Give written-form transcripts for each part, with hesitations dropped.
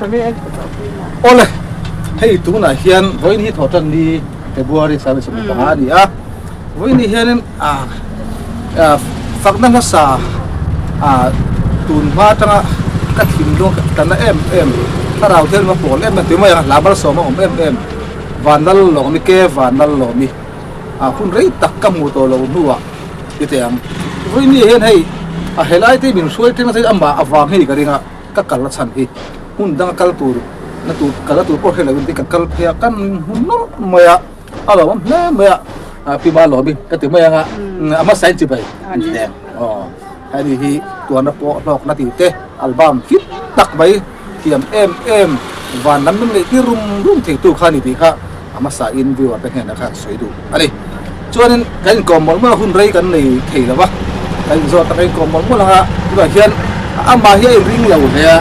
Awle, hei tunah hian vawiin hi thawhtan ni February 25 a ni a. Vawiin ni hianin fakna hmasa tun hma atanga ka thinlung ka na em em thlarau thianghlim a pawl em em tih mai ang hla malsawm a awm em em Vanlallawmi ke Vanlallawmi hun rei tak ka hmuh tawh loh hnuah ti teh ang. Vawiin ni hian hei a helai te min hruai teng nasa hi amah avang hi ka ring a. Ka kal a chhan hi hmun danga kal tur na tur kal na tur pawh hre loin ka kal phei a, ka hmu nawlh mai a, a lo awm hle mai a, pi ba lawm i ka ti mai ang a, a hmasa in chibai an ti teng aw hei hi tuarna pawh hlawkna tih te album hit tak mai thiam em em van lam min ngaihtir rum rum thei tu kha a ni tih kha a hmasa in viewer te hnenah khan sawi duh a ni. Chuanin kan inkawm mawlh mawlh a, hun rei kan nei thei lo va, kan inzawt a, kan inkawm mawlh mawlh ang a, tunah hian amah hi a inring lo hle a,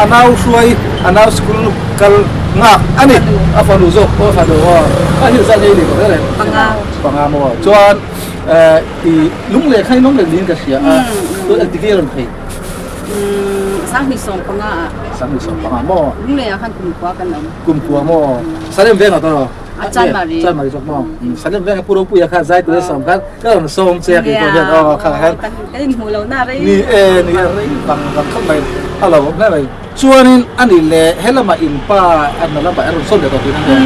a nau hruai, a nau school kal nghak a ni, a fanu zawk pawh a fanu aw, a hil zat ngei ni tawh reng reng, panga, panga maw, chuan i lungleh kha i lung leh niin ka hria a, chuan engtik nge a rawn phei? 25 ah. 25 maw? Lungleh ah khan kumkhua kan awm. Kumkhua maw? Salem vengah tawh rawh. A Chanmari. Chanmari zawk maw? Salem veng a Pu Ropuia kha zai tura sawm khan ka rawn sawm che a kei pawh hian aw kha khan. Kan inhmuh loh na rei. Ni e ni e rei bang bang khawp mai a lo awm hle mai. Chuanin a ni le helama in pa a hna lamah a rawn sawn leh tawh tih na nia.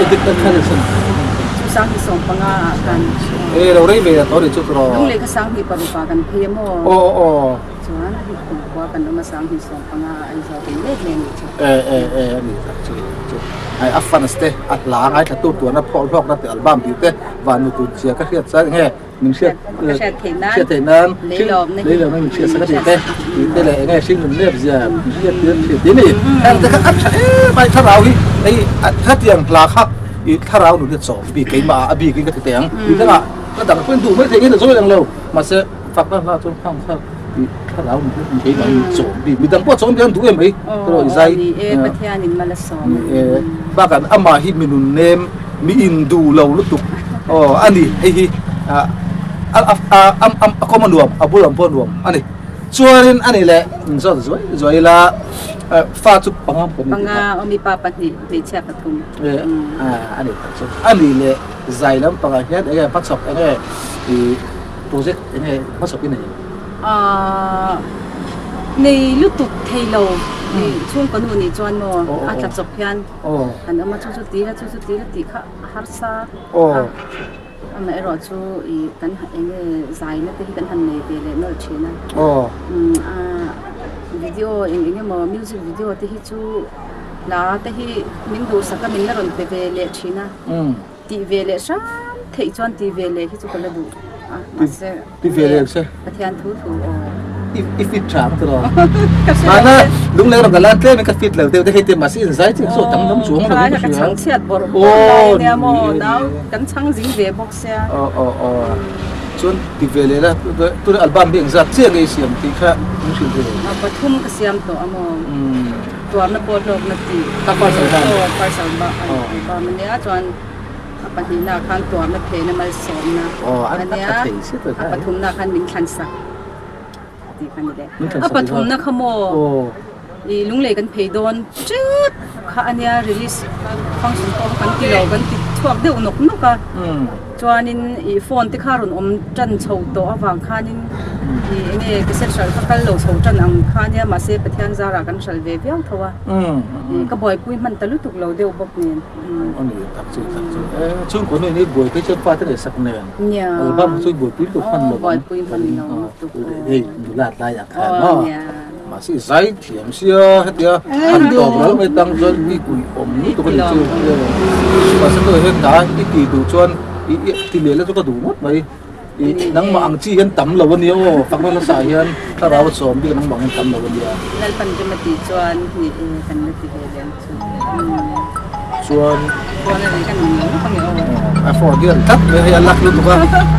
Engtik tak khan in sawn? Chu 25 ah khan. E lo rei ve tawh ni chu tiraw. Lunglei kha 25 ah kan phei a maw? Aw aw. Chuan kumkhua kan awm a 25 ah Aizawl kan let leh a nih chu. E e e a ni tak chu chu. Ai a fans te a hla ngaithla tu tuan a phawh hlawkna te album tih te van nu tur chia ka hriat chuan enge min hriat hriat theih nan hriat theih nan leilawmna hi leilawmna min hriat sak a tih te tih te leh enge hringnun nep zia min hriat tir thin tih ni heng te kha a tha em ai thlarau hi hei khatiang hla kha i thlarau nun hi a chawm bik keimah ah a bikin ka ti teh ang tih dangah ka dang pawhin duh mai thei nge zawi ang lo mahse fakna hla chuan khang kha i thlarau nun hi keimah in chawm bik midang pawh chawm bik an duh em mai tawh i zai ni e Pathian in mal a sawm ni e bakah amah hi mi nun nem mi in duh lo lutuk aw a ni hei hi a a a a kawm a nuam a bul ang pawh a nuam a ni chuanin a ni leh zawt zuai zuai ila fa chu panga pawh ni panga aw mipa pahnih hmeichhia pathum e a ni tak chu a ni leh zai lampangah hian enge hmachhawk enge i Project enge hmasawk i nei? Aaa nei lutuk thei lo chhungkaw nu nih chuan maw a tla chawp hian an awm a chu chu ti la chu chu ti la tih kha a harsa a amaherawh chu ih kan enge zaina te hi kan han nei ve leh nawlh thin a aaa video eng eng emaw music video te hi chu hla te hi min duhsak a min la rawn pe ve leh thin a. Tih ve leh hram theih chuan tih ve leh hi chu ka la duh a mahse Ti ve leh se. Pathian thu thu aw. I i fit tha ang tiraw? Mahna lungleng ram ka lan tlem in ka fit lo deuh te hei te mahse in zai chiah chu a danglam chuang lo in ka Ka hria. chhang chhiat bawrh bawrh lai ania maw nau kan chhang zing ve bawk sia. Aw aw aw chuan ti ve leh la tuna album hi engzat chiah nge i siam tih kha min hrilh ve. Pathum ka siam tawh a maw. Tuarna pawh hlawkna tih Ka parcel khan. Aw parcel ba album ania chuan a pahnihna khan tuarna phena malsawmna Aw a ania tha thei si tawh a pathumna khan min thlan sak tih kha ni leh Min thlan a sak pathumna kha maw Aw i lunglei kan phei dawn tep kha ania release function pawh kha kan ti lo kan ti chhuak deuh nawk nawk a. Chuanin ih phone te kha rawn awm tan chho tawh avang khanin ih enge cassette hralh kha kal lo chho tan ang kha ania mahse Pathian zarah kan hralh ve viau tho a ih ka buaipui hman ta lutuk lo deuh bawk nen. A ni tak chu tak chu e chhungkaw nu in i buaipui chuan pa te leh sak nen album chu i buaipui lutuk hman lo ang buaipui hman lo lutuk hei nula tlai ah khan maw mahse i zai thiam sia hetia han tawp ral mai tang chuan mi kui awm lutuk a ni chu mahse tunah hian hna i tih duh chuan i i ti leh la chu ka duh ngawt mai i nangmah ang chi hian tam lo a nia aw fakna nasa ah hian thlarau a chawm bik a nangmah ang hian tam lo a nia. Lalpan rem a tih chuan ni e kan la ti ve leh ang chu chuan phone a ri kan ni ngawt ang e aw a phone hi a ri tlat mai hei a luck lutuk a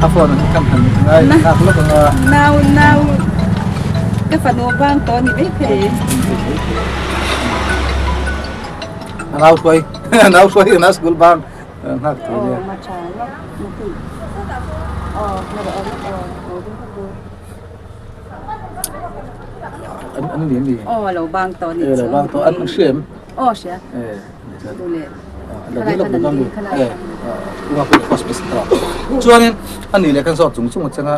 a phone ang hi kan han ngai nghak lawk ang a nau nau ka fanu vang tawh ni mai thei a nau hruai a nau hruai a nau school bang nghak thei nia aw ma tha lawk aw aw aw aw. an ni em ni? Aw a lo bang tawh anih chu. Lo bang tawh an hria em? Aw hria. Duh leh khalai khan an ding khalai khan. Chuanin a nih leh kan zawt chung chung atanga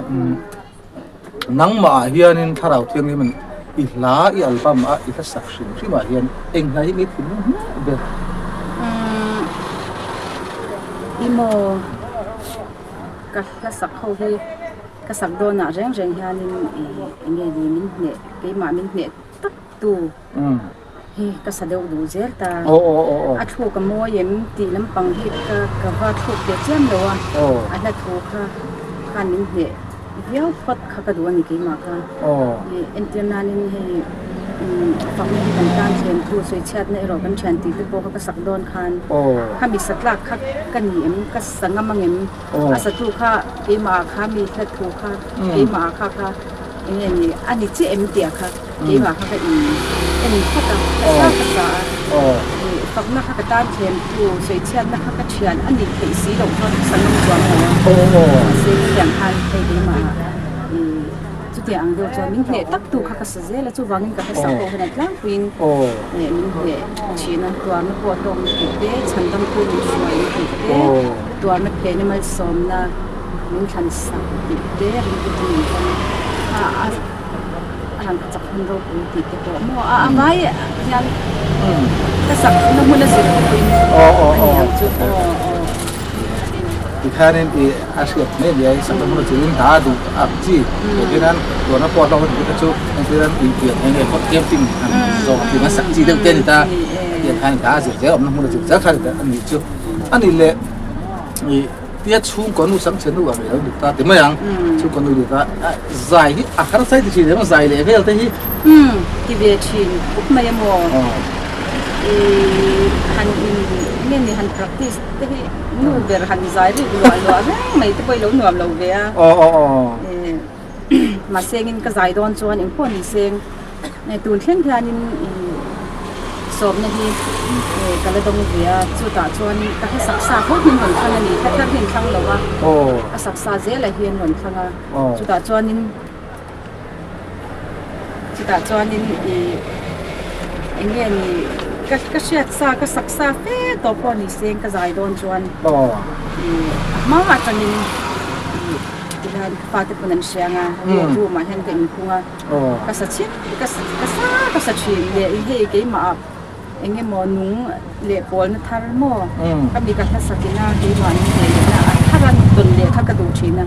nangmah ah hianin thlarau thianghlim in i hla i album a i hla sak hrim hrim ah hian eng hla hi nge thinlung hmel ber? Emaw ka hla sak ho hi ka sak dawnah reng reng hianin eng nge ni min hneh keimah min hneh tak tu hi ka sa deuh duh zel ta. A thluk a mawi em tih lampang hi ka ka va thluk teh chiam lo a, a hla thu kha khan min hneh viau phawt kha ka duh a ni keimah kha. Entir nanin hei fakna hi kan tan thiam thu sawi chhiatna erawh kan thian tih te pawh kha ka sak dawn khan khami sa tlak kha ka ni em ka sa ngam ang em a satu kha keimah ah kha mi hla thu kha keimah ah kha kha eng nge ni a ni chiah em tih ah kha keimah kha ka in en phawt a ka sa ka sa a ih fakna kha ka tan thiam tu sawi chhiatna kha ka thian a nih theih si loh chuan ka sa ngam chuang lo a mahse chutiang khan hei keimah ah ih chutiang ang deuh chuan min hneh tak tu kha ka sa zel a chuvangin ka hla sak pawh hian a tlangpuiin ih min hneh thin a tuarna pawh a hlawkna tih te chhandam tu min hruaina tih te tuarna phena malsawmna min thlan sak tih te ringtu chu min hmang a a a rawn chak hun ropui tih te pawh maw a a ngai hian ka sak na hmun a zir te pawhin a ni ang chu aw aw. Tikhanin i a hriat mai nia i sakna hmun a chirin hna a duh ang chi engtinan tuarna pawh a hlawk a tih te chu engtinan inpian eng nge pawh camping han zawng tling a sak chi deuh te a ni ta tiang khan hna a zir zel awmna hmun a zir zel kha a nih chu a ni leh i Tia chhungkaw nu sam chhe nu ang i lo dik ta ti mai ang. Chhungkaw nu dik a zai hi a har chai ti thin em a zai leh vel te hi. Umm ti ve thin khawp mai a maw. I han in nge ni han practice te hi nu ber han zai rik luah luah reng mai te pawh i lo nuam lo ve a. Mahse engin ka zai dawn chuan engpawh ni seng. Tun thleng hianin sawmna hi ka la dawng ve a, chutah chuan ka hla saksa ho hi an rawn thlang a ni, hla thar hi an thlang lo a, a saksa zelah hi an rawn thlang a, chutah chuanin chutah chuanin ih eng nge ni ka ka hriat sa ka saksa fe tawh pawh ni se ka zai dawn chuan ih a hma atangin ih tihian ka fate pawn an hria ang a, room ah hian ka inkhung a. Ka sa chhin ka sa ka sa ka sa thin leh i hei keimah ah eng emaw nung leh pawlna thar maw ka mi ka hla sak ina keimah nung leh lehna a thar a tawn leh kha ka duh thin a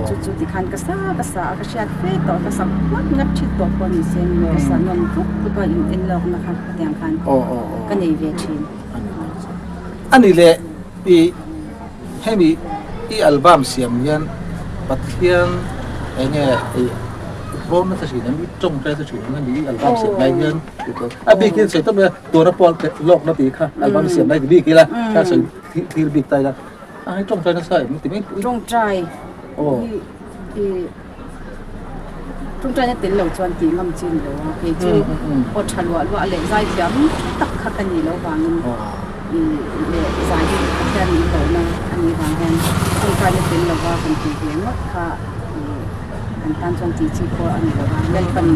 chu chu tikhan ka sa ka sa a ka hriat fe tawh ka sak ngawt ngawt thin tawh pawh ni se ka sa nawn tluk tluk a in en lawkna kha hetiang khan ka nei ve thin. Ani leh i Hemi i album siam hian Pathian enge i rawn nasa thin em, i tawngtai nasa thin em hemi i album siam lai hian a bik in sawi tawp mai a tura pawl te lawk na tih kha album siam lai ti bik ila kha sawi thlir bik ta ila a i tawngtai nasa em ti mai tawngtai i tawngtai na tel lo chuan tih ngam chi ni lo a kei chu aw tha luah luah leh zai thiam tak kha ka ni lo vangin leh zai hi Pathian min lohna a nih vang hian tawngtai na tel lova kan tih ve ngawt kha kan tan chuan tih chi pawh a ni lo va Lalpan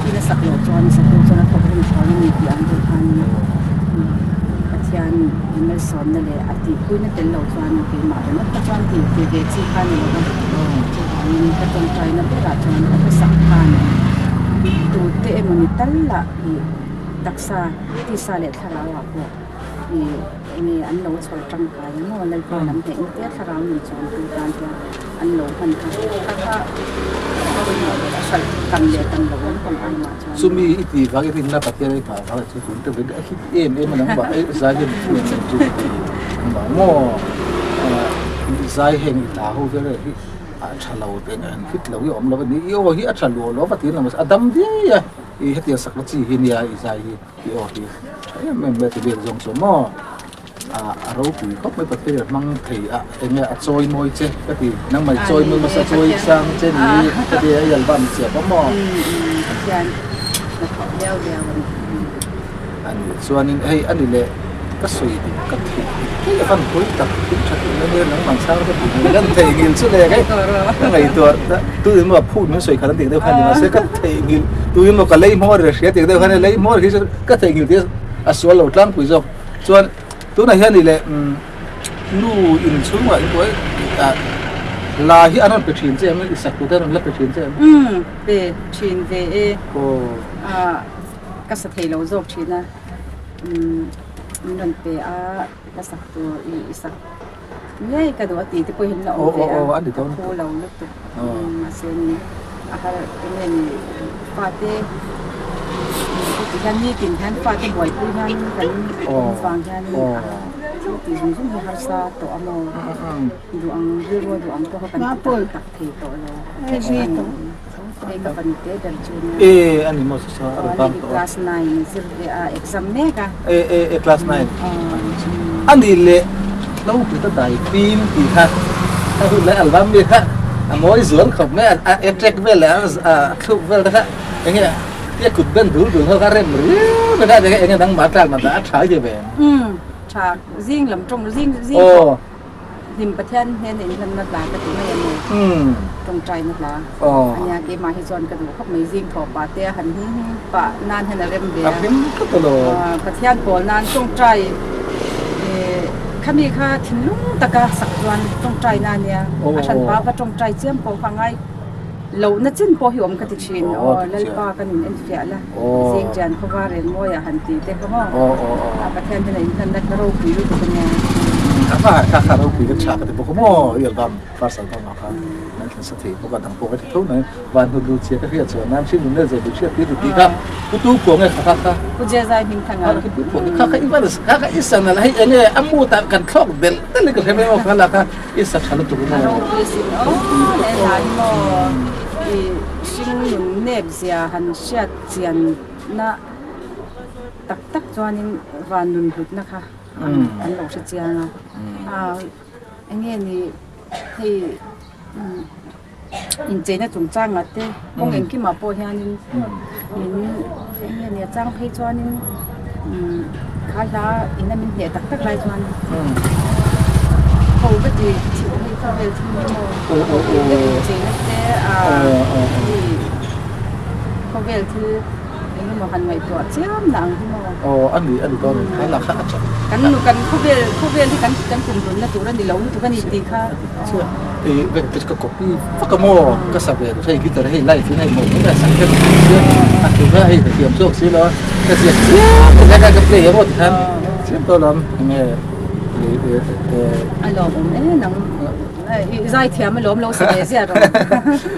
in a sak loh chuan a satu chuan a thawk rin thawn a ni tih ang deuh khan Pathian i malsawmna leh a tihpuina tel lo chuan keimah ringawt kha chuan tih tih ve chi kha a ni lo va chuvangin ka tawngtaina berah chuan ka hmasak khan tute emaw ni tal lah ih taksa tisa leh thlarau ah pawh ih enge an lo chhawr tangkai ang maw Lalpa lam hneih na te thlarau nun chuan tu tan hian an lo hman kha kha kha a pawimawh leh a hralh tam leh tam loh lampang ai mah chuan. Chumi i tih vang i rinna Pathian i nghah vang chu tun te vek a hit em em a nangmah e zai hian min em em chu ka ti nangmah maw zai heng i hla ho vel hi a tha lo te an hit lo hi a awm lo a ni i aw hi a tha luah luah va tiin a dam diai a i hetiang sakna chi hi nia i zai hi i aw hi tha em em mai a ti vel zawng chu maw. A ropui khawp mai Pathian a hmang thei a enge a chawi mawi che ka ti nangmah i chawi mawi hmasa chawi sang che ni ka ti a i album chiah pawh maw Pathian hnathawh viau viau a ni. A nih chuanin hei a ni leh. Ka sawi dik ka theih dik theih a van pawi tak thil tha tih mai nia nangmah chhang ka tih mai kan theihnghilh chu le ka ngaihtuah tu in maw phut min sawi khat an tih deuh khan ni mahse ka theihnghilh tu in maw ka lei hmawr ri hria tih deuh khan lei hmawr hi chu ka theihnghilh tih a sual lo tlangpui zawk chuan tunah hian ni leh nu in chhungah in buai la hi an rawn pe thin che em i sak tur te an rawn la pe thin che em? Umm pe thin ve e ka sa thei lo zawk thin a. Min rawn pe a, ka sak tur i sak ngei ka duh a ti te pawh hian la awm ve a, ka phu lo lutuk mahse ni a har eng nge ni fate ti hian nitin hian fate buaipui hian kan awm vang hian thil tih zung zung hi harsa tawh a maw duh ang rilru a duh ang pawh kha kan ti tak tak thei tawh lo. Hei ka fanu te ber chu nia. E ani maw chu chuan a rawn bang tawh a. Class 9 zir ve a exam mek a. E e e class 9. Ani leh lo pui ta dai fim tih kha a hun lai album mi kha a mawi zual khawp mai a a track vel leh a thluk vel te kha enge tia kut ben dul dul ho kha rem riau mai kha enge nangmah tlak dan a tha i ve. Umm tha zing lam tawng zing zing pawh. Hlim Pathian hnena inhlanna hla ka ti mai a ni. Tawngtaina hla a nia. Keimah hi chuan ka duh khawp mai. Zing thawh pah te a han him pah nan hian a rem ve a. Pathian pawl nan tawngtai khami kha thinlung taka sak chuan tawngtaina a nia. A hran pa va tawngtai chiam pawh kha ngai lohna chin pawh hi awm ka ti thin. Aw Lalpa ka nun enfiah la. Zing tian khawva reng mawiah han ti te kha maw? Pathian hian a inhlanna kha ropui lutuk a nia. A hma kha kha ropui ka tha ka ti bawk a maw i album first album ah khan nan thlen sa thei bawk a dang pawh ka ti tho mai van hnut lut chhia ka hriat chuan nan hring nun leh zai hriat tir ti kha pu tu phuah nge kha kha kha Pu Je Zai hming thang a pu phuah kha kha i van kha kha i san al hei enge a mut ah kan thlawk belh telh in ka hre mai maw kha la kha i sa tha lutuk maw ropui sin aw he hla hi maw i hring nun nep Zia han hriat chianna tak tak chuanin van nun hlutna kha an lo hre chiang a. Eng nge ni hei incheina chungchangah te kawng engkimah pawh hianin min eng nge ni a chang phei chuanin kha hla ina min hneh tak tak lai chuan ho ka ti hei khawvel thil emaw incheina te a. Khawvel thil eng emaw han ngaihtuah chiam na ang hi maw? Aw a ni a ni dawn a ni kha a tha. Kan nu kan khawvel khawvel hi kan kan kum dunna tur a ni lo lutuk a ni tih kha. Chiah i vek te ka copy vak a maw ka sa ve hei guitar hei live in hei maw mai a sak vek a thu kha hei ka thiam chhuak si lo a ka ziak chiam a ka ka play a maw tikhan chiam tawh lam enge A lawmawm e nang. I zai thiam alawm lo sa ve ziah rawh.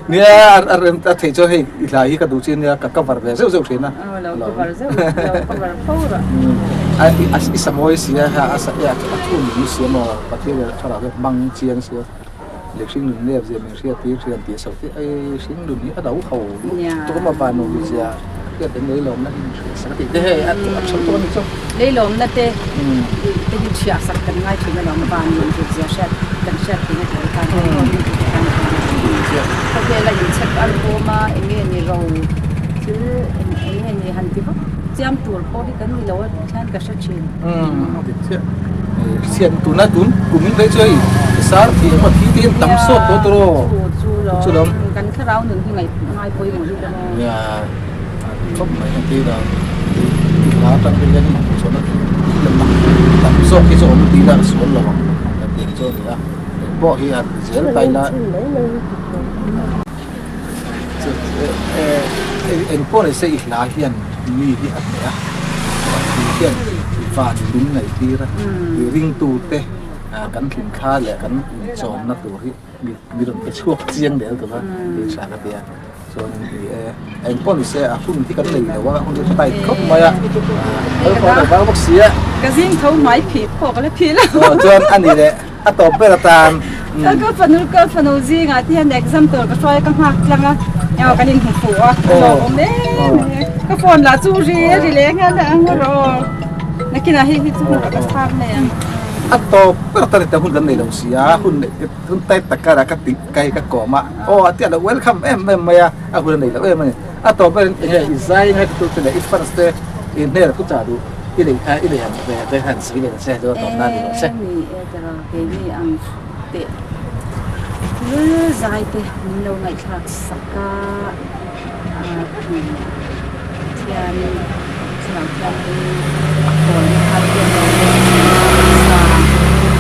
Nia a rem a theih chuan hei i hla hi ka duh chi ania ka cover ve zeuh zeuh thin a. Aw lo cover zeuh lo cover fo rawh. A i sa mawi si a a sa a thu min si a maw Pathian leh thlarau hian hmang chiang si a leh hring nun nep zia min hriat tir thian tih a sawi te ei hring nun hi a lo ho lutuk a maw van nu zia hriat eng leilawmna hi min hriat sak a tih te hei a tha lutuk a ni chu. Leilawmna te te hi chhiah sak kan ngai thin alawm van nun zut zia hriat kan hriat thin a tel tan hian maw min tih tan hian khawvela inchhek al bawm a eng nge ni ro thil eng nge ni han ti vak chiam tur pawh hi kan ni lo a tih hian ka hre thin. Umm a dik chiah chhiat tuna tun kum in phei chu hei sar thih emaw thi te hian tam sawt tawh tur aw chu chu lawm kan thlarau nun hi ngaih ngai pawimawh hi ka maw. Nia khawp mai ang tih dan i hla atang te hian chuan a tam zawk hi chu awm tih ila a sual lo ang kan tih ang chu a ni a eng pawh hi han ti zel ta ila eng pawh ni se i hla hian mi hi a hneh a thu hian van min ngaih tir a i ringtu te kan hlimthla leh kan inchawmna tur hi mi rawn pe chhuak chiang del tawh a tih tha ka ti a. Chuan ni e, eng pawh ni se a hun hi kan nei lo a, hun hi a tight khawp mai a, kal pawh a lo vang bawk si a. Ka zing tho hmai phih pawh ka la phih lo. Aw chuan a ni leh a tawp ber atan. Ka fanu ka fanu zingah te hian exam tur ka hruai a ka nghak tlang a, aw kan inhmu fuh a, ka lawmawm em em. Ka phone lah chu ri a ri leh nghal ang rawh. Nakinah hei hi chu ka chhak mai ang. A tawp ber atan ita hun kan nei lo si a, hun hun tight tak karah ka ti Kai ka kawm a, aw a tia lo welcome em em mai a, a hun a nei lo em a ni. A tawp berin eng nge i zai ngai tu te leh i fans te i hmel thu chah duh I nei i nei ang ve te han sawi leh che chuan tawp nan ni rawh se. E ni e tiraw keini ang teh thil zai te min lo ngaihthlak sak a Pathian thlarau thianghlim a kawlna thar te an lo leng thin a taksa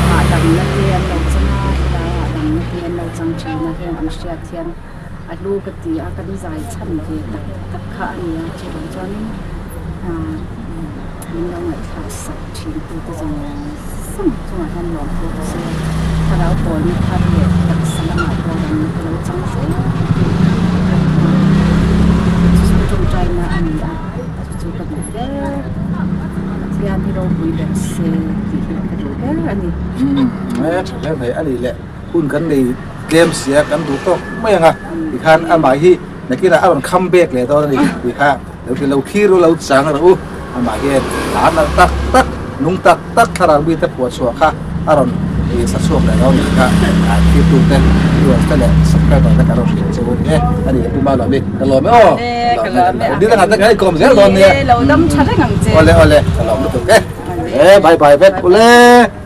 hahdamna te an lo chang a thlarau hahdamna te an lo chang thin a heng an hriat hian a hlu ka ti a kan zai chhan ve tak tak kha a ni a chuvang chuanin ah min lo ngaihthlak sak thin tu te zawng zawng chungah hian lawm pawh ka sawi a thlarau pawlna thar leh taksa lamah pawh damna ka lo chang zel tih chu chu tawngtaina a ni a chu chu ka duh ber Pathian hi ropui ber se tih hi ka duh ber a ni. E tha hle mai a ni le hun kan nei tlem sia kan duh tawk mai ang a tikhan amah hi nakinah a rawn kham bek leh dawn a ni tih kha lo ti lo thlir u lo chang rawh u amah hian hla nalh tak tak nung tak tak thlarau mite phuah chhuah kha a rawn ih sa chhuak leh dawn tih kha thirtu te viewers te leh subscriber te kan rawn hrilh che u a ni e a ni pu Malawmi ka lawm e aw ka lawm e ni dangah te kan inkawm zel dawn nia lo dam tha reng ang che awle awle ka lawm lutuk e e bye bye vek ule.